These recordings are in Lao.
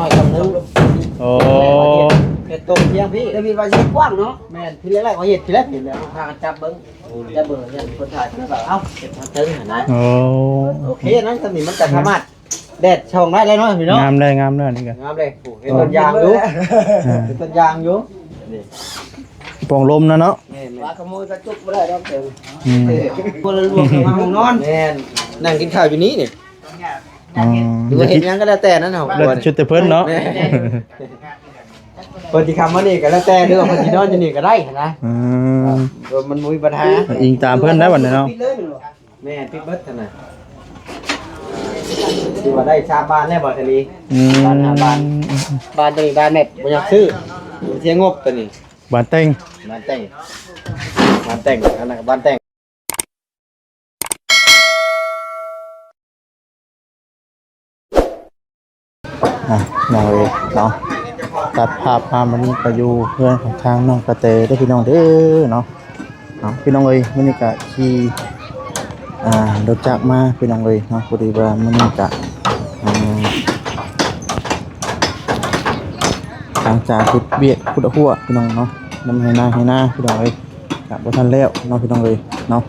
ນ້ອຍຄຳນຶງ ໂອ້ ເຮັດຕົງທຽງພີ້ ແຕ່ມີວ່າເຮັດກວ້າງເນາະ ແມ່ນ ທີແລກໆ ເຂົາເຮັດ ທີແລກເຫັນແລ້ວ ພາກັນຈັບເບິ່ງ ຈັບເບິ່ງ ແລ້ວເພິ່ນຖ່າຍຂຶ້ນວ່າ ເອົ້າ ເຮັດທາງເທິງຫັ້ນນະ ໂອ້ ໂອເຄ ນັ້ນ ສ່ຳນີ້ມັນກໍສາມາດ ແດດສ່ອງໄດ້ແລ້ວເນາະພີ່ເນາະ ງາມເລີຍ ງາມເລີຍ ອັນນີ້ກໍ ງາມເລີຍ ໂອ້ ເຫັນຕົ້ນຢາງຢູ່ ອ່າ ເຫັນຕົ້ນຢາງຢູ່ ນີ້ ປ່ອງລົມນະເນາະ ແມ່ນໆ ວ່າຂະໂມຍກະຈຸກບໍ່ໄດ້ດອກເຕີມ ອືມ ເອີ ຄົນລະລວມກັນມາຫ້ອງນອນ ແມ່ນ ນັ່ງກິນຂ້າວຢູ່ນີ້ນີ້ ອໍ ຫຼືວ່າເຮັດຫຍັງກໍແລ້ວແຕ່ນັ້ນເນາະ ແລ້ວແຕ່ຊຸດແຕ່ເພິ່ນເນາະ ແມ່ນ ເພິ່ນຊິເຂົ້າມານີ້ກໍແລ້ວແຕ່ ຫຼືວ່າເພິ່ນຊິນອນຢູ່ນີ້ກໍໄດ້ຫັ້ນນະ ອືມ ເອີ ມັນບໍ່ມີບັນຫາ ອີງຕາມເພິ່ນໄດ້ບັດນີ້ເນາະ ແມ່ນ ປິດເບິດຫັ້ນນະ ຖືວ່າໄດ້ສາມບານແລ້ວບໍ່ທະລີ ອືມ ບານຫ້າບານ ບານໂຕນີ້ບານແມັດ ບໍ່ຢາກຊື້ ເສຍງົບໂຕນີ້ ບານແຕ່ງ ບານແຕ່ງ ບານແຕ່ງ ອັນນັ້ນກໍບານແຕ່ງ. ອ່ະ ພີ່ນ້ອງເອີຍເນາະ ຕັດພາບມາ ມື້ນີ້ກໍຢູ່ເຮືອນຂອງທາງນ້ອງກະແຕເດີພີ່ນ້ອງເດີເນາະ ເນາະ ພີ່ນ້ອງເອີຍ ມື້ນີ້ກໍຂີ່ ອ່າ ລົດຈັກມາພີ່ນ້ອງເອີຍເນາະ ພໍດີວ່າມື້ນີ້ກໍ ອ່າ ທາງຈານເຮັດວຽກຂຸດຮົ້ວພີ່ນ້ອງເນາະ ນຳໄຮ່ນາ ໄຮ່ນາພີ່ນ້ອງເອີຍ ກໍບໍ່ທັນແລ້ວເນາະ ພີ່ນ້ອງເອີຍເນາະ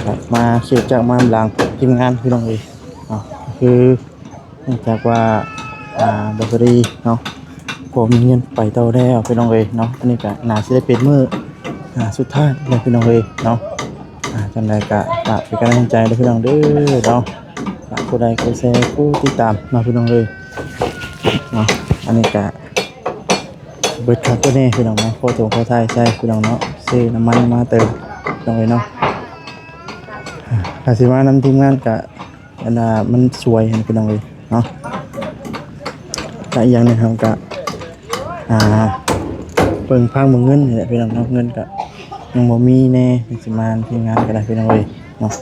ກໍມາຂີ່ຈັກມານຳຫຼັງທີມງານພີ່ນ້ອງເອີຍເນາະ ກໍຄື ເນື່ອງຈາກວ່າ ອ່າ ບໍ່ພໍດີເນາະ ບໍ່ມີເງິນໄປຕໍ່ແລ້ວພີ່ນ້ອງເອີຍເນາະ ອັນນີ້ກໍໜ້າຊິໄດ້ເປັນມື້ ອ່າ ສຸດທ້າຍແລ້ວພີ່ນ້ອງເອີຍເນາະ ອ່າ ຈັ່ງໃດກໍຝາກເປັນກຳລັງໃຈເດີພີ່ນ້ອງເດີເນາະ ຝາກກົດໄລກົດແຊກົດຕິດຕາມເນາະ ພີ່ນ້ອງເອີຍເນາະ ອັນນີ້ກໍເບິດຄັກຕົວນີ້ພີ່ນ້ອງເນາະ ຂໍຕົວຂໍຖ່າຍໃສ່ພີ່ນ້ອງເນາະ ຊື້ນ້ຳມັນມາເຕີມພີ່ນ້ອງເອີຍເນາະ ຖ້າຊິມານຳທີມງານກໍ ອັນນ່າ ມັນສວຍຫັ້ນພີ່ນ້ອງເອີຍເນາະ ແລະ ອີກຢ່າງໜຶ່ງເຮົາກໍ ອ່າ ເບິ່ງຟັງເບິ່ງເງິນນີ້ແຫຼະພີ່ນ້ອງເນາະ ເງິນກໍຍັງບໍ່ມີແດ່ ຊິມາທີມງານກໍໄດ້ພີ່ນ້ອງເອີຍເນາະ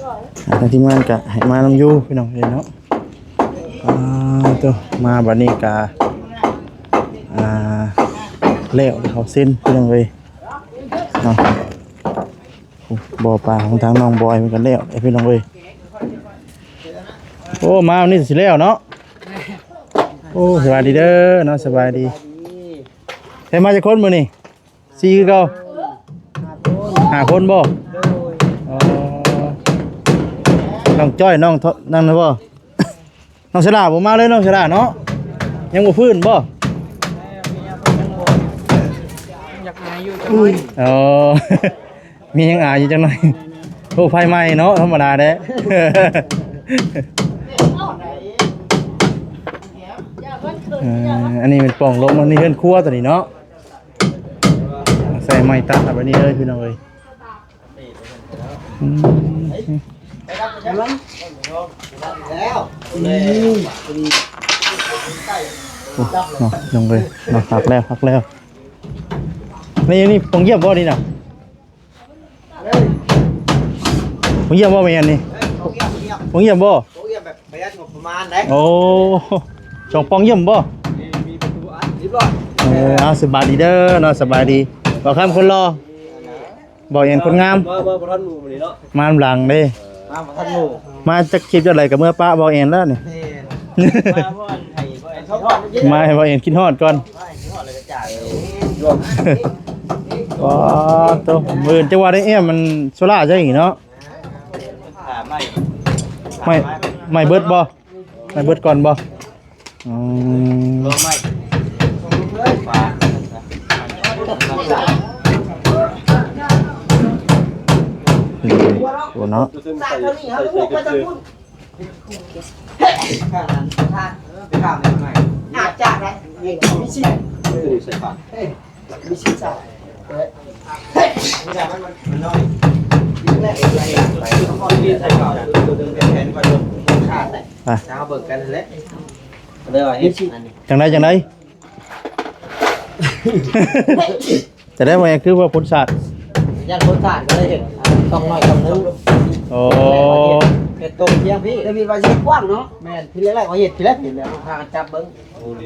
ອ່າ ທາງທີມງານກໍໃຫ້ມານຳຢູ່ພີ່ນ້ອງເອີຍເນາະ ອ່າ ໂຕ ມາບັດນີ້ກໍ ອ່າ ແລ້ວເຂົາເຊັນພີ່ນ້ອງເອີຍເນາະ. ບໍ່ປາຂອງທາງນ້ອງບອຍເພິ່ນກໍແລ້ວເດ້ພີ່ນ້ອງເອີຍ ໂອ້ ມາວັນນີ້ຊິແລ້ວເນາະ ໂອ້ ສະບາຍດີເດີເນາະ ສະບາຍດີ ໃຜມາຈັກຄົນມື້ນີ້ ສີ່ຄືເກົ່າ ຫ້າຄົນບໍ່ ໂດຍ ອໍ ນ້ອງຈ້ອຍ ນ້ອງທ- ນັ້ນບໍ່ ນ້ອງສະຫຼາບໍ່ມາເລີຍ ນ້ອງສະຫຼາເນາະ ຍັງບໍ່ຟື້ນບໍ່ ຍັງອາຍຢູ່ຈັກໜ້ອຍ ອໍ ມີຍັງອາຍຢູ່ຈັກໜ້ອຍ ໂອ້ ໄຟໄໝ້ເນາະ ທຳມະດາແດ່ ເອີ ອັນນີ້ແມ່ນປ່ອງລົມ ອັນນີ້ເຮືອນຄົວຕົວນີ້ເນາະ ໃສ່ໄມ້ຕັດເອົາໄວ້ນີ້ເລີຍພີ່ນ້ອງເອີຍ. ອືມ ໂອ້ ເນາະ ລົງເລີຍເນາະ ຄັກແລ້ວ ຄັກແລ້ວ ນີ້ ນີ້ ໂຮງຢ້ຽມບໍ່ນີ້ນະ ໂຮງຢ້ຽມບໍ່ແມ່ນນີ້ ໂຮງຢ້ຽມບໍ່ ໂຮງຢ້ຽມແບບປະຢັດງົບປະມານເດ້ ໂອ້ ສອງປ່ອງຢ້ຽມບໍ່ ມີປະຕູອັດຮຽບຮ້ອຍ ເອີ ເອົາ ສະບາຍດີເດີເນາະ ສະບາຍດີ ບ່າວຄຳຄົນຫຼໍ່ ບ່າວແອນຄົນງາມ ມາ ມາບໍ່ທັນໝູ່ມື້ນີ້ເນາະ ມານຳຫຼັງເດ້ ມາບໍ່ທັນໝູ່ ມາຈັກຄລິບຈັກໃດກໍເມືອປະບ່າວແອນແລ້ວນີ້ ແມ່ນ ມາເພາະໃຫ້ບ່າວແອນຄິດຮອດ ມາໃຫ້ບ່າວແອນຄິດຮອດກ່ອນ ມາໃຫ້ຄິດຮອດແລ້ວກໍຈ່າຍລວມ ອໍ ໂຕ ມື້ອື່ນຈັກວ່າໄດ້ແອ້ມມັນໂຊລ່າໃຊ້ອີກເນາະ ອ່າ ໄມ້ ໄມ້ ໄມ້ເບິດບໍ່? ໄມ້ເບິດກ່ອນບໍ່? ອືມ ໂອ້ເນາະ ໃສ່ ໃສ່ຄື ອາດຈະໄດ້ ມີສິດ ໃສ່ຜ້າ ມີສິດໃສ່ ໄປ ເຮົາເບິ່ງກັນຫັ້ນແຫຼະ ເລີຍວ່າເຮັດ ຈັ່ງໃດ ຈັ່ງໃດ ຈັ່ງໃດ ຄືວ່າຝົນສາດ ຢ້ານຝົນສາດກໍເລີຍເຮັດ ອ່າ ຊ່ອງນ້ອຍຊ່ອງໜຶ່ງ ໂອ້ ເຮັດຕົງທຽງພີ້ ແຕ່ມີວ່າເຮັດກວ້າງເນາະ ແມ່ນ ທີແລກໆ ເຂົາເຮັດ ທີແລກເຫັນແລ້ວ ພາກັນຈັບເບິ່ງ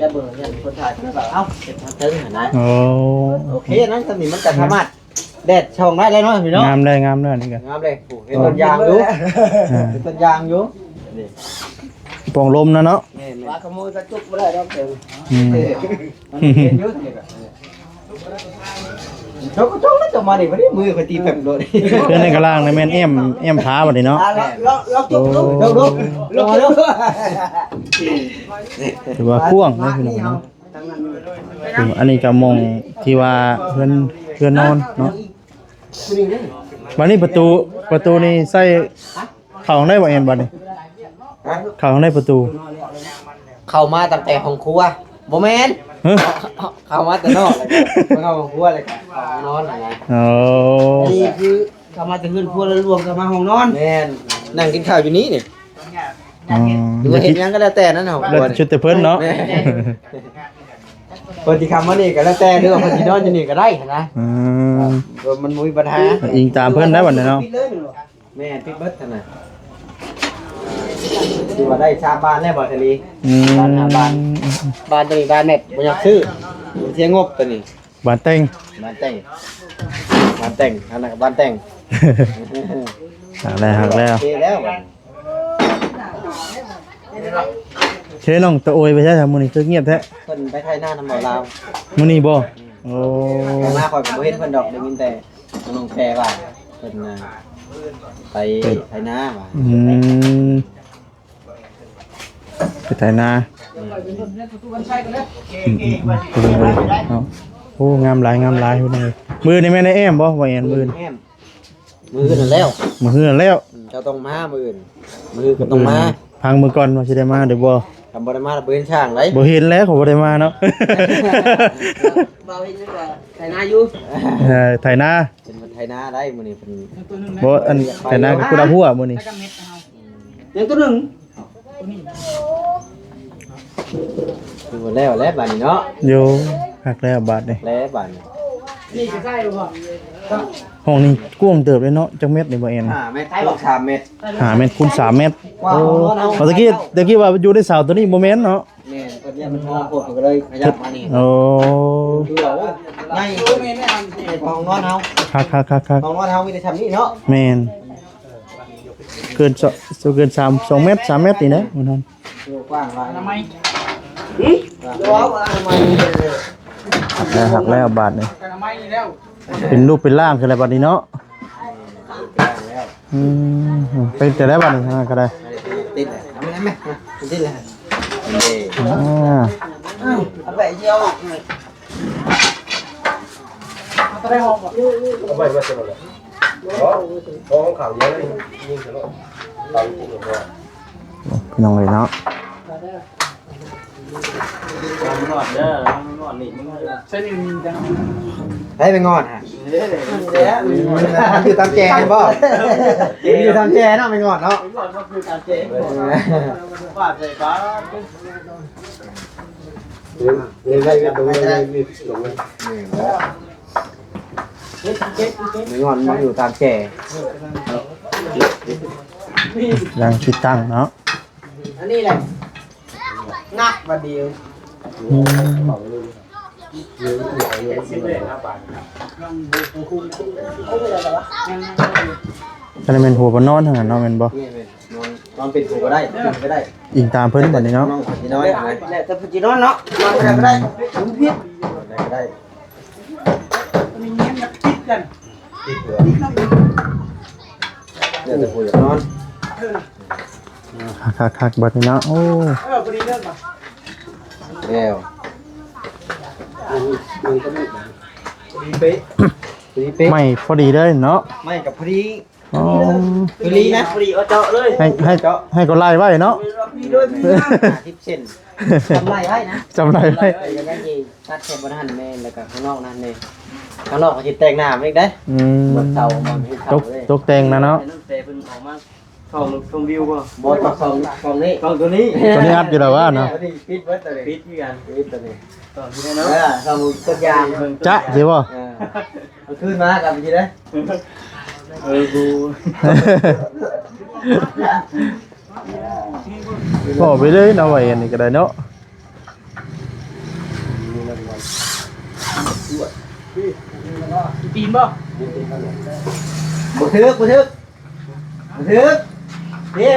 ຈັບເບິ່ງ ຢ້ານຝົນສາດກໍເອົາ ເຮັດທາງເທິງຫັ້ນນະ ໂອ້ ໂອເຄ ນັ້ນ ສ່ຳນີ້ມັນກໍສາມາດ ແດດສ່ອງໄດ້ແລ້ວເນາະພີ່ນ້ອງ ງາມເລີຍ ງາມເລີຍ ອັນນີ້ກໍງາມເລີຍ ໂອ້ ເຫັນຕົ້ນຢາງຢູ່ ອ່າ ເຫັນຕົ້ນຢາງຢູ່ ນີ້ ປ່ອງລົມນະເນາະ. ແມ່ນໆ ວ່າຂະໂມຍກະຈຸກບໍ່ໄດ້ດອກເດີ. ອືມ ມັນເປັນຢູ່ນີ້ກະ ຈົກ ຈົກແລ້ວຈະມານີ້ ບໍ່ໄດ້ ມືຂ້ອຍຕີແປັບໂລດ. ເຮືອນໃນກະລ່າງນີ້ແມ່ນແອ້ມ ແອ້ມຜາບັດນີ້ເນາະ. ອ່າ ລອງ ລອງ ລອງຈຸກດູ ໂອ້ ຈົກດູ ລອງ ລອງ. ຖືວ່າກວ້າງເນາະພີ່ນ້ອງເນາະ. ອັນນີ້ກະໝ່ອງທີ່ວ່າເຮືອນ ເຮືອນນອນເນາະ. ບັດນີ້ປະຕູ ປະຕູນີ້ໃສ່ ເຂົ້າທາງໃດບໍ່ແອນບັດນີ້? ຮະ? ເຂົ້າທາງໃດປະຕູ? ເຂົ້າມາຕັ້ງແຕ່ຫ້ອງຄົວ. ບໍ່ແມ່ນ. ຮະ? ເຂົ້າມາແຕ່ນອກ ແລ້ວກໍເຂົ້າຫ້ອງຄົວ ແລ້ວກໍເຂົ້າຫ້ອງນອນຫັ້ນນະ. ໂອ້ ອັນນີ້ຄືເຂົ້າມາແຕ່ເຮືອນຄົວ ແລ້ວລວງເຂົ້າມາຫ້ອງນອນ. ແມ່ນ. ນັ່ງກິນເຂົ້າຢູ່ນີ້ນີ້. ອືມ ຫຼືວ່າເຮັດຫຍັງກໍແລ້ວແຕ່ນັ້ນ ຫ້ອງຄົວນີ້ ແລ້ວແຕ່ຊຸດແຕ່ເພິ່ນເນາະ. ແມ່ນ. ເພິ່ນຊິເຂົ້າມານີ້ກໍແລ້ວແຕ່ ຫຼືວ່າເພິ່ນຊິນອນຢູ່ນີ້ກໍໄດ້ຫັ້ນນະ. ອືມ ມັນບໍ່ມີບັນຫາ ອີງຕາມເພິ່ນໄດ້ບັດນີ້ເນາະ. ແມ່ນ ປິດເບິດຫັ້ນນະ. ຖືວ່າໄດ້ສາມບານແລ້ວບໍ່ທະເລ? ອືມ ບານຫ້າບານ. ບານໂຕນີ້ບານແມັດ ບໍ່ຢາກຊື້ ເສຍງົບໂຕນີ້. ບານແຕ່ງ ບານແຕ່ງ ບານແຕ່ງ ອັນນັ້ນກໍບານແຕ່ງ. ຫັກແລ້ວ ຫັກແລ້ວ ໂອເຄແລ້ວ. ເຄ ນ້ອງຕາໂອຍໄປໃສ ມື້ນີ້ຄືງຽບແທ້? ເພິ່ນໄປໄຖນານຳບ່າວລາວ. ມື້ນີ້ບໍ່? ອືມ ໂອ້ ມາຂ້ອຍກໍບໍ່ເຫັນເພິ່ນດອກ ໄດ້ຍິນແຕ່ ນ້ອງແພວ່າເພິ່ນນະໄປ ໄປໄຖນາວ່າ. ອືມ ໄປໄຖນາ. ອືມ ອືມ ອືມ ເບິ່ງເບິ່ງເນາະ. ໂອ້ ງາມຫຼາຍ ງາມຫຼາຍ ພີ່ນ້ອງເອີຍ. ມື້ນີ້ແມ່ນໄດ້ແອ້ມບໍ່ ບໍ່ແອນ? ມື້ອື່ນ ມື້ອື່ນແອ້ມ. ມື້ອື່ນຫັ້ນແລ້ວ ມື້ອື່ນຫັ້ນແລ້ວ. ອືມ ເຈົ້າຕ້ອງມາມື້ອື່ນ ມື້ອື່ນກໍຕ້ອງມາ. ຟັງເບິ່ງກ່ອນວ່າຊິໄດ້ມາຫຼືບໍ່. ຄັນບໍ່ໄດ້ມາລະບໍ່ເຫັນຊ່າງໃດ. ບໍ່ເຫັນແລ້ວ ເຂົາບໍ່ໄດ້ມາເນາະ. ບ່າວເຫັນຢູ່ວ່າໄຖນາຢູ່ ເອີ ໄຖນາ ເພິ່ນໄຖນາໄດ໋ມື້ນີ້ເພິ່ນ. ບໍ່ ອັນໄຖນາກໍຄຸດເອົາຫົວມື້ນີ້. ຍັງໂຕໜຶ່ງ ຄືວ່າແລ້ວແຫຼະບາດນີ້ເນາະ. ໂຢ ຄັກແລ້ວບາດນີ້ ແລ້ວບາດນີ້. ຫ້ອງນີ້ກວ້າງເຕີບເດ້ເນາະ. ຈັກແມັດນີ້ບໍ່ແອນ? ຫ້າແມັດຄູນສາມແມັດ. ຫ້າແມັດຄູນສາມແມັດ. ໂອ້ ເມື່ອກີ້ ຕະກີ້ວ່າຢູ່ໃນເສົາໂຕນີ້ບໍ່ແມ່ນເນາະ. ແມ່ນ ເພິ່ນຢ້ານມັນໂຮມໂພດ ເພິ່ນກໍເລີຍຂະຫຍັບມານີ້. ໂອ້ ໃຫຍ່ ໃຫຍ່ກວ່າຫ້ອງນອນເຮົາ. ຄັກໆໆໆ. ຫ້ອງນອນເຮົາມີແຕ່ຊ່ຳນີ້ເນາະ. ແມ່ນ ເກີນ ເກີນສາມ ສອງແມັດ ສາມແມັດນີ້ນະ. ຫ້ອງນອນກວ້າງຫຼາຍ. ອະນາໄມ ຫຶ? ບໍ່ ອະນາໄມ. ແລ້ວ ຫັກແລ້ວບາດນີ້ ອະນາໄມນີ້ແລ້ວ. ເປັນຮູບເປັນຮ່າງຂຶ້ນແລ້ວບັດນີ້ເນາະ. ອືມ ເປັນແຕ່ໃດບັດນີ້ ທາງນັ້ນກໍໄດ້. ຕິດແລ້ວ ເອົາໄປແມ່ ຕິດແລ້ວ. ອ່າ ເອົາໄປເອົາອອກ. ເອົາໄປໄວ້ຊັ້ນແຫຼະ ເນາະ ເອົາຂາວດຽວນີ້ຍິງຊະໂລດ. ພີ່ນ້ອງເອີຍເນາະ. ໄປໄປງອດຫະ? ຢູ່ຕາມແຈແມ່ນບໍ່? ຢູ່ຕາມແຈເນາະ ໄປງອດເນາະ. ໄປງອດມັນຢູ່ຕາມແຈ. ຍັງຄິດຕັ້ງເນາະ. ອັນນີ້ແຫຼະ ນັກບາດດຽວ. ອືມ ອັນນີ້ແມ່ນຫົວບ່ອນນອນຫັ້ນນະເນາະ ແມ່ນບໍ່? ແມ່ນໆ ນອນ ນອນເປັນຜູ້ກໍໄດ້ ເປັນກໍໄດ້ ອີງຕາມເພິ່ນບັດນີ້ເນາະ. ນ້ອງຊິນອນ ແລ້ວແຕ່ເພິ່ນຊິນອນເນາະ ນອນແຕ່ໃດກໍໄດ້ ນອນເພິ່ນ ນອນແຕ່ໃດກໍໄດ້. ອັນນີ້ຍັງຕິດກັນ ຕິດເຫຼືອ ແລ້ວແຕ່ຜູ້ຢາກນອນ. ຄັກໆໆ ບັດນີ້ເນາະ. ໂອ້ ເອີ ພໍດີເລີຍ ແລ້ວ ພໍດີເປະ ພໍດີເປະ ໄມ້ພໍດີເລີຍເນາະ ໄມ້ກໍພໍດີ. ອໍ ພໍດີນະ ພໍດີເອົາເຈາະເລີຍ ໃຫ້ ໃຫ້ ໃຫ້ກໍໄລ່ໄວ້ເນາະ ຫ້າສິບເຊັນ ຈຳໄລ່ໄວ້ນະ ຈຳໄລ່ໄວ້ ຕັດແຄ່ບ່ອນຫັ້ນແມ່ນ ແລ້ວກໍຂ້າງນອກນັ້ນແມ່ນ ຂ້າງນອກກໍຊິແຕ່ງໜ້າມັນອີກເດ້. ອືມ ເບິ່ງເສົາ ເບິ່ງເສົາ ຕົກ ເລີຍ ຕົກແຕ່ງນະເນາະ. ແຕ່ເພິ່ນອອກມາ ຊ່ອງ ຊ່ອງວິວບໍ່? ບໍ່ ຕ້ອງຊ່ອງ ຊ່ອງນີ້ ຊ່ອງໂຕນີ້ ໂຕນີ້ອັດຢູ່ແລ້ວວ່າເນາະ ໂຕນີ້ປິດເບິດ ໂຕນີ້ປິດຄືກັນ ປິດໂຕນີ້ ຕ້ອງຊິໄດ້ເນາະ. ເອີ ຊ່ອງຕົກຢາງ ຈະຊິບໍ່? ເອີ ເອົາຄືນມາກັບຊິໄດ້. ເອີ ກູ ບໍ່ໄປເລີຍເນາະ ວ່າອັນນີ້ກໍໄດ້ເນາະ. ຕີນບໍ່? ບໍ່ຖືກ ບໍ່ຖືກ ບໍ່ຖືກ ນີ້.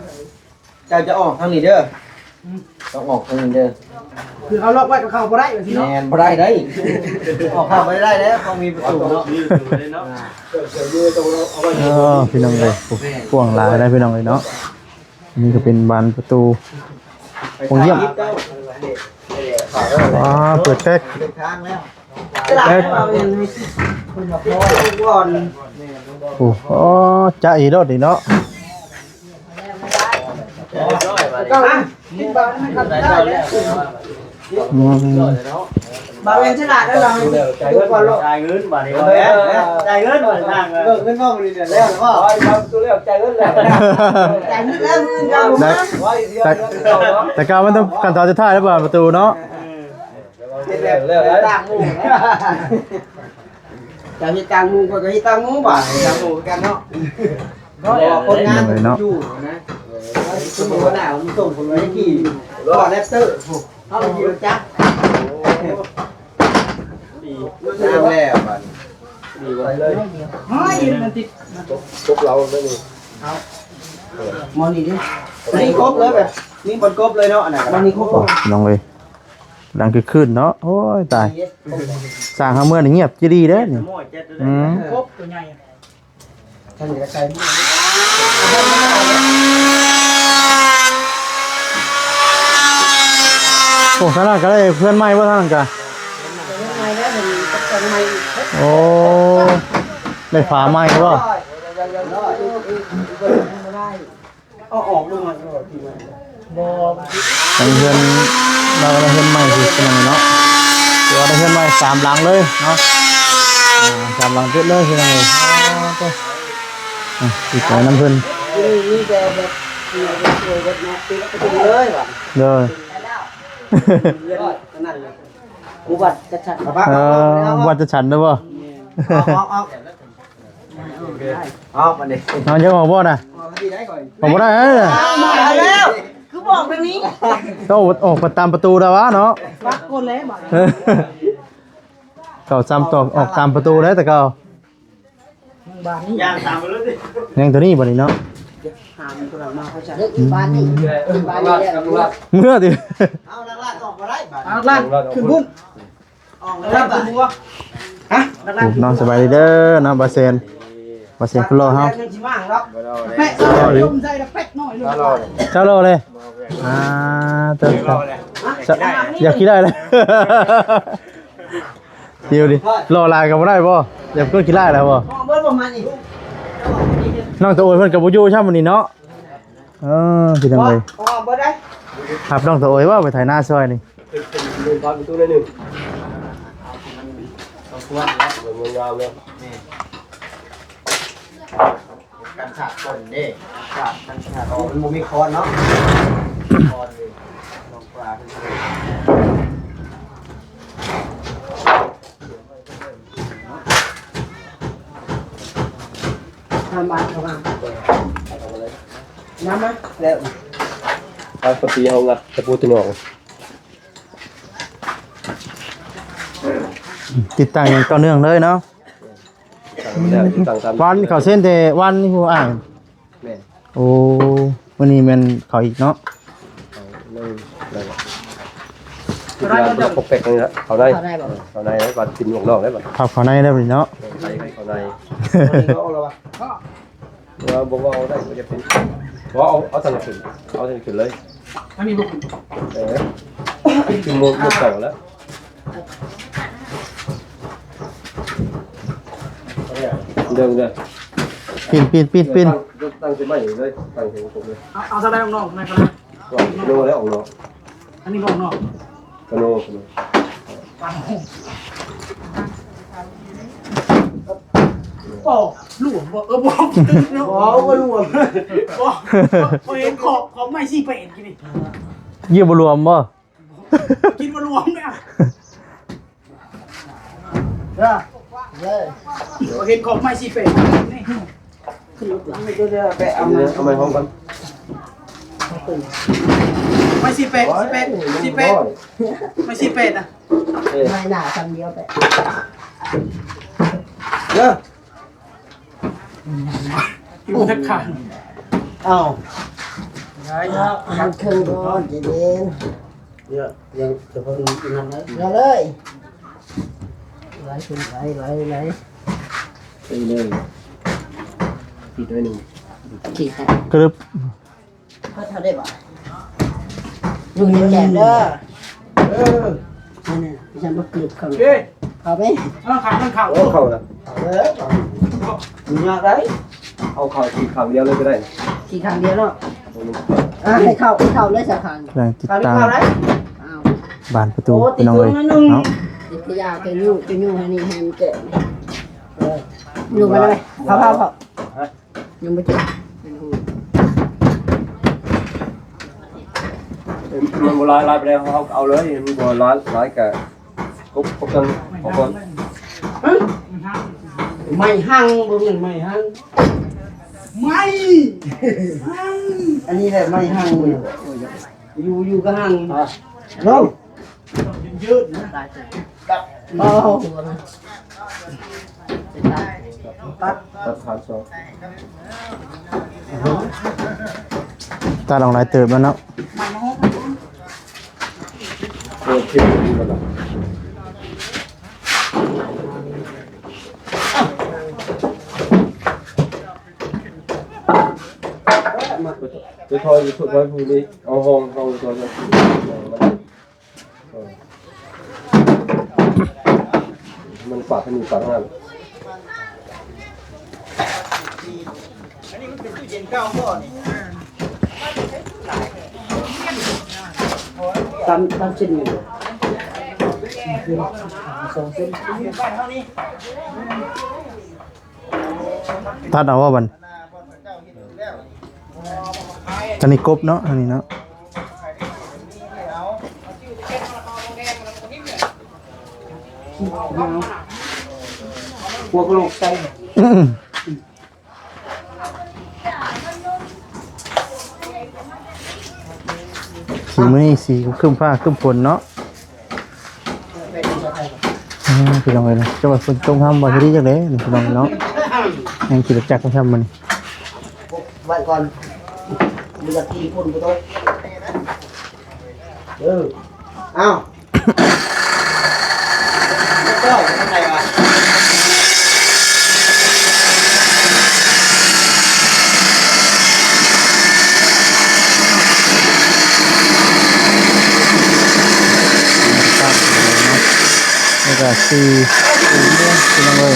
ເຈົ້າຈະອອກທາງນີ້ເດີ ອືມ ຕ້ອງອອກທາງນີ້ເດີ ຄືເຮົາລັອກໄວ້ກໍເຂົ້າບໍ່ໄດ້ວ່າຊີ້ເນາະ ແມ່ນ ບໍ່ໄດ້ເດ້ ອອກເຂົ້າບໍ່ໄດ້ແລ້ວ ຕ້ອງມີປະຕູເນາະ ມີປະຕູເດ້ເນາະ ອ່າ ເອີ ພີ່ນ້ອງເອີຍ ກວ້າງຫຼາຍເດ້ພີ່ນ້ອງເອີຍເນາະ ອັນນີ້ກໍເປັນບານປະຕູໂຮງຢ້ຽມ ອ່າ ເປີດແຕກ ແຕກ ໂອ້ ໂອ້ ຈະອີໂລດນີ້ເນາະ ອືມ ບ່າວແວ່ນສະຫຼາດແລ້ວ ຈ່າຍເງິນ ຈ່າຍເງິນບາດນີ້ ບ່າວແວ່ນ ຈ່າຍເງິນບາດນີ້ ເບີກເງິນບໍ່ມື້ນີ້ແລ້ວບໍ່ ຈ່າຍເງິນແລ້ວ ຈ່າຍເງິນແລ້ວ ແຕ່ ແຕ່ ແຕ່ກະມັນຕ້ອງຂັ້ນຕອນສຸດທ້າຍແລ້ວ ບານປະຕູເນາະ ເຮັດແລ້ວ ເຮັດຕ່າງໝູ່ ເຈົ້າເຮັດຕ່າງໝູ່ ຂ້ອຍກໍເຮັດຕ່າງໝູ່ ບາດນີ້ ຕ່າງໝູ່ຄືກັນເນາະ ເພາະວ່າຄົນງານເພິ່ນຢູ່ນະ ສົມມຸດວ່າໜາວ ມັນສົ່ງຄົນໄປຂີ່ ກໍແຣັບເຕີ ເຮົາຂີ່ລົດຈັກ ດີ ງາມແລ້ວບາດນີ້ ດີບໍ່ ເຮີ້ຍ ມັນຕິດ ກົບ ກົບເຮົາເລີຍນີ້ ເອົາ ໝໍນີ້ເດ້ ນີ້ກົບເລີຍ ແບບນີ້ບໍ່ກົບເລີຍເນາະ ອັນນັ້ນກໍ ໝໍນີ້ກົບບໍ່ ພີ່ນ້ອງເອີຍ ດັງຄືຄື້ນເນາະ ໂອ້ຍ ຕາຍ ສ້າງຫາເມືອນີ້ງຽບຈີ່ດີເດ້ນີ້ ອືມ ກົບຕົວໃຫຍ່ ໂອ້ ທາງນັ້ນກໍໄດ້ເຮືອນໃໝ່ບໍ່ ທາງນັ້ນກະ ໂອ້ ໄດ້ຝາໃໝ່ບໍ່? ເອົາອອກເບິ່ງ ບໍ່ ຫຼັງເຮືອນ ເຮົາໄດ້ເຮືອນໃໝ່ຄືກັນເນາະ ຖືວ່າໄດ້ເຮືອນໃໝ່ສາມຫຼັງເລີຍເນາະ ອ່າ ສາມຫຼັງຕິດເລີຍ ພີ່ນ້ອງເອີຍ ໂອ້ໂຕ ອ່ະ ດີໃຈນຳເພິ່ນ ມີ ມີແຕ່ແບບ ມີແຕ່ຊ່ວຍເບິດເນາະ ປິດປະຕູເລີຍວ່າ ໂດຍ ເຮືອນອັນນັ້ນເລີຍ ບໍ່ບັດຈັດສັນ ເອີ ບໍ່ບັດຈັດສັນເດີບໍ່? ອອກ ອອກ ອອກ. ອອກບັດນີ້ ເອົາ ຍັງອອກບໍ່ນະ? ອອກບໍ່ໄດ້ເອີຍ ມາແລ້ວ ຄືບອກແບບນີ້ ເຈົ້າອອກໄປຕາມປະຕູດາວາເນາະ ປັກກ່ອນແລ້ວບາດ ເອີ ເຂົາຊ້ຳຕອກອອກຕາມປະຕູໄດ້ແຕ່ເກົ່າ ບາດນີ້ ຍ່າງຕາມໄປເລີຍຕິ ຍັງຕົວນີ້ບັດນີ້ເນາະ ຫາມັນຕົວມາເຂົາຈະ ບາດນີ້ ບາດນີ້ແລ້ວ ເມືອຕິ ເອົາຫຼັກໆອອກບໍ່ໄດ້ບາດ ຫຼັກໆຂຶ້ນພຸ້ນ ອອກແລ້ວບາດ ຮະ ໂອ້ ເນາະ ສະບາຍດີເດີເນາະ ບ່າວແສນ ບ່າວແສນຄົນຫຼໍ່ເຮົາ ແປະ ເອົາລົມໃສ່ລະແປະໜ້ອຍລົງ ເຈົ້າຫຼໍ່ເລີຍ ອ່າ ເຈົ້າ ເຈົ້າ ຢາກຂີ່ໄດ້ເລີຍ ດຽວນີ້ ຫຼໍ່ຫຼາຍກໍບໍ່ໄດ້ບໍ່? ຢາກເປັນຄົນຂີ້ລ້າຍແລ້ວບໍ່? ນ້ອງຕາໂອຍເພິ່ນກໍບໍ່ຢູ່ຊ້ຳມື້ນີ້ເນາະ ເອີ ພີ່ນ້ອງເອີຍ ບໍ່ ບໍ່ໄດ້ ຮັບນ້ອງຕາໂອຍບໍ່ໄປໄຖນາຊ່ອຍນີ້? ລືມພັດປະຕູໜ້ອຍໜຶ່ງ ງາມເລີຍ ກັນສາດຄົນເດ້ ກັນສາດ ກັນສາດ ມັນບໍ່ມີຄ້ອນເນາະ ຄ້ອນນີ້ ລອງປາເພິ່ນ ທາງບ້ານເຂົາມາ ນຳມາແລ້ວ ປາກປະຕີເຮົາງັດຕະປູຕະໜອງ ຕິດຕັ້ງຢ່າງຕໍ່ເນື່ອງເລີຍເນາະ ຕິດຕັ້ງແລ້ວ ຕິດຕັ້ງຕາມ ວານເຂົາເຊັນແຕ່ວານນີ້ຜູ້ອ້າຍ ແມ່ນ ໂອ້ ມື້ນີ້ແມ່ນເຂົາອີກເນາະ ເອົາເລີຍ ແລ້ວກໍ ລາວກໍປົກແປັກນີ້ລະ ເຂົ້າໃນ ເຂົ້າໃນບໍ່ ເຂົ້າໃນ ບັດກິນອອກນອກແລ້ວບັດ ເຂົ້າ ເຂົ້າໃນແລ້ວບັດນີ້ເນາະ ເອີ ໄປເຂົ້າໃນ ເຂົ້າໃນ ເຂົ້າໃນ ເຂົ້າໃນ ວ່າບໍ່ເວົ້າໄດ້ກໍຈະເປັນ ບໍ່ ເອົາ ເອົາທາງນັ້ນຂຶ້ນ ເອົາທາງນີ້ຂຶ້ນເລີຍ ທາງນີ້ບໍ່ຂຶ້ນ ເອີ ຂຶ້ນໝົດ ໝົດເກົ່າແລ້ວ ເດີ ເດີ ປີນ ປີນ ປີນ ປີນ ຕັ້ງ ຕັ້ງໃສ່ໄມ້ເລີຍ ຕັ້ງໃສ່ກົບເລີຍ ເອົາ ເອົາເທົ່າໃດອອກນອກ ນັ້ນກໍໄດ້ ໂລແລ້ວອອກນອກ ອັນນີ້ບໍ່ອອກນອກ ກະໂນ ກະໂນ ໂອ້ ຫຼວມບໍ່ ເອີ ບໍ່ ບໍ່ ບໍ່ຫຼວມ ບໍ່ ບໍ່ເຫັນຂອບ ຂອບໄມ້ສີ່ແປດກີ້ນີ້ ເຫຍື່ອບໍ່ຫຼວມບໍ່? ຄິດວ່າລວມເດ້ ເດີ ເລີຍ ເຫັນຂອງໄມ້ສີ່ແປດນີ້ ເອົາໄປຫ້ອງກ່ອນ ໄມ້ສີ່ແປດ ສີ່ແປດ ສີ່ແປດ ໄມ້ສີ່ແປດນະ ເອີ ໄມ້ໜ້າສ່ຳດຽວໄປ ເດີ. ຢູ່ທາງຂ້າງ ເອົ້າ ໄດ້ ເອົາ ເອົາເຄິ່ງກ່ອນ ໃຈເຢັນ ເຍອະ ຍັງຈະເພິ່ງອີກນັ້ນເລີຍ ເອົາເລີຍ ໄຫຼຂຶ້ນ ໄຫຼ ໄຫຼ ໄຫຼ ໄປເລີຍ ປີດໜ້ອຍໜຶ່ງ ປີດ ກະລຶບ. ພໍເທົ່າໄດ້ບໍ່? ຢູ່ແນມໆເດີ ເອີ ນັ້ນນະ ຈັ່ງບໍ່ກຶບເຂົ້າ ເອີ ເຂົ້າໄປ ເອີ ເຂົ້າ ເຂົ້າ ເອີ ເຂົ້າລະ ເຂົ້າເດີ ເຂົ້າ ຢູ່ຍາກໄດ໋ ເອົາເຂົ້າຂີ້ຂ້າງດຽວເລີຍກໍໄດ້ ຂີ້ຂ້າງດຽວເນາະ ເອີ ໃຫ້ເຂົ້າ ເຂົ້າເລີຍສາຂາງ ກຳລັງຕິດຕາມ ເຂົ້າໄດ໋ ອ້າວ ບານປະຕູ ໂອ້ ພີ່ນ້ອງເອີຍ ຕິດຢູ່ໜ້ອຍໜຶ່ງ ເນາະ ຕິດຢາແກ່ຍູ້ ແກ່ຍູ້ໃຫ້ນີ້ ໃຫ້ມັນແກ່ ເອີ ຢູ່ມາເລີຍ ເຂົ້າ ເຂົ້າ ເຂົ້າ ຮະ? ຍັງບໍ່ເຈັບ ມັນບໍ່ຫຼາຍ ຫຼາຍປານໃດ ເຮົາ ເຮົາເອົາເລີຍ ມັນບໍ່ຫຼາຍ ຫຼາຍກະກົບ ກົບກັນ ເອົາກ່ອນ ໄມ້ຮັ່ງ ບໍ່ແມ່ນໄມ້ຮັ່ງ ໄມ້ຮັ່ງ ອັນນີ້ແຫຼະໄມ້ຮັ່ງ ຢູ່ ຢູ່ກະຮັ່ງ ອ່ະ ລົງ ຢືດນະ ຕັດ ໂອ້ ຕັດ ຕັດຂາງສອງ ຕັດອອກຫຼາຍເຕີບແລ້ວເນາະ ໂອເຄ ໄປ ໄປຖອຍ ໄປຖອຍຜູ້ນີ້ ເອົາຫ້ອງ ຫ້ອງ ຖອຍ ເອີ ມັນປາກທາງນີ້ປາກນັ້ນ ອັນນີ້ມັນເປັນຕູ້ເຢັນເກົ່າບໍ່ນີ້? ຕາມ ຕາມເສັ້ນນີ້ ສອງເສັ້ນ ບ້ານເຮົານີ້ ຕັດເອົາວ່າບັດ ອັນນີ້ກົບເນາະ ອັນນີ້ເນາະ ຫົວກະໂຫຼກໃສ່ ຊິມື້ນີ້ຊິຄຶ້ມຟ້າຄຶ້ມຝົນເນາະ ອ່າ ພີ່ນ້ອງເອີຍ ຈະວ່າຝົນຕົກຫ້ຳບໍ່ ຊິດີຈັ່ງໃດນີ້ ພີ່ນ້ອງເນາະ ຍັງຂີ່ລົດຈັກມາຊ້ຳມື້ນີ້ ໄວ້ກ່ອນ ບໍ່ຢາກຂີ່ຝົນບໍ່ຕົກ ເອີ ອ້າວ ນີ້ກະສີ່ ສີ່ໂມງ ພີ່ນ້ອງເອີຍ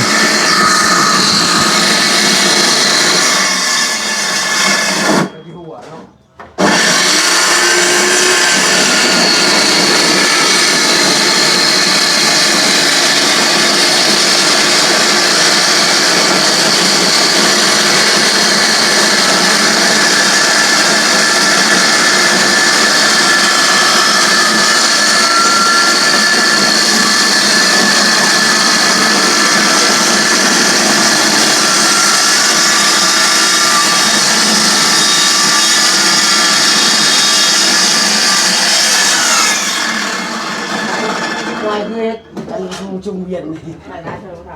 ວ່າເຮັດ ອັນຢູ່ຊຸມວຽນນີ້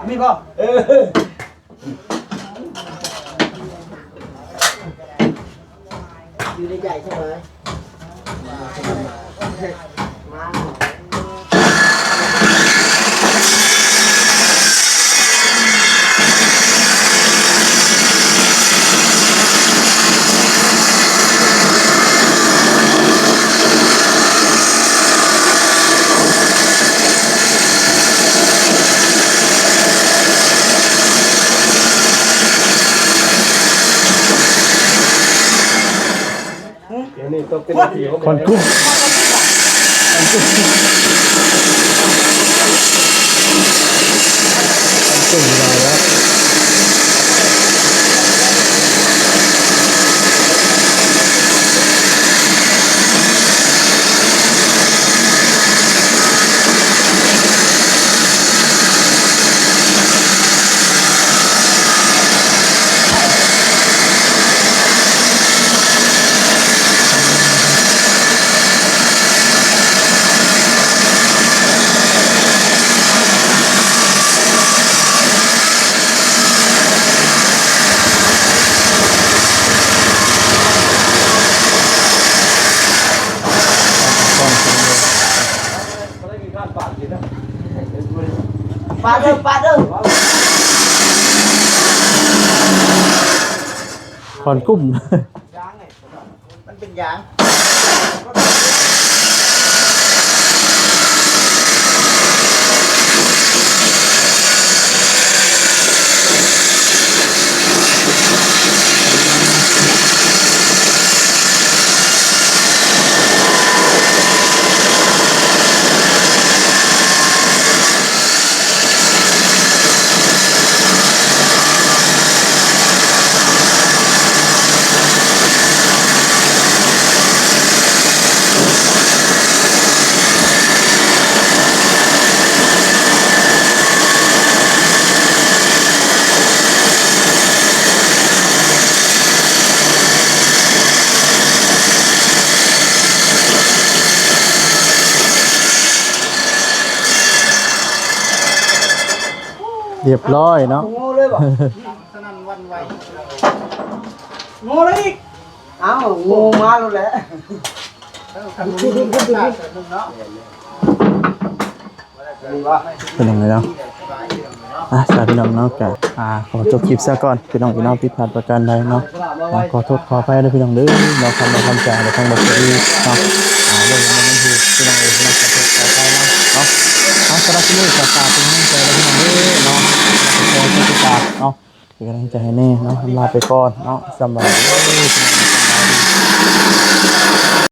ມີບໍ່? ເອີ ຢູ່ໃນໃຈສະບາຍ ມາ. ຄວັນກຸ້ມ ຄວັນກຸ້ມ ຄວັນກຸ້ມ ປາດເດີ ປາດເດີ ຄວັນກຸ້ມ ມັນເປັນຢາງ. ຮຽບຮ້ອຍເນາະ ໂງ່ເລີຍບໍ່? ສະໜັ່ນຫວັ່ນໄຫວ ໂງ່ເລີຍອີກ ອ້າວ ໂງ່ມາແລ້ວແຫຼະ ເອີ ຄັນບໍ່ມີເງິນເດືອນເດືອນໜຶ່ງເນາະ. ພີ່ນ້ອງເອີຍເນາະ ອ່າ ສາ ພີ່ນ້ອງເນາະ ກະ ອ່າ ຂໍຈົບຄລິບຊະກ່ອນ ພີ່ນ້ອງເອີຍເນາະ ຜິດພາດປະການໃດເນາະ ອ່າ ຂໍໂທດຂໍອະໄພເດີພີ່ນ້ອງເດີເນາະ ຄຳໃດຄຳຈາໃດທາງບໍ່ດີເນາະ ອ່າ ເລື່ອງມັນຄື ພີ່ນ້ອງເອີຍເນາະ ຂໍໂທດຂໍອະໄພເນາະ ເນາະ ອ່າ ສຳລັບມື້ນີ້ກະຝາກເປັນກຳລັງໃຈເດີພີ່ນ້ອງເດີເນາະ ກະຂໍຕິດຕາມເນາະ ເປັນກຳລັງໃຈໃຫ້ແດ່ເນາະ ລາໄປກ່ອນເນາະ ສະບາຍດີ ສະບາຍດີ.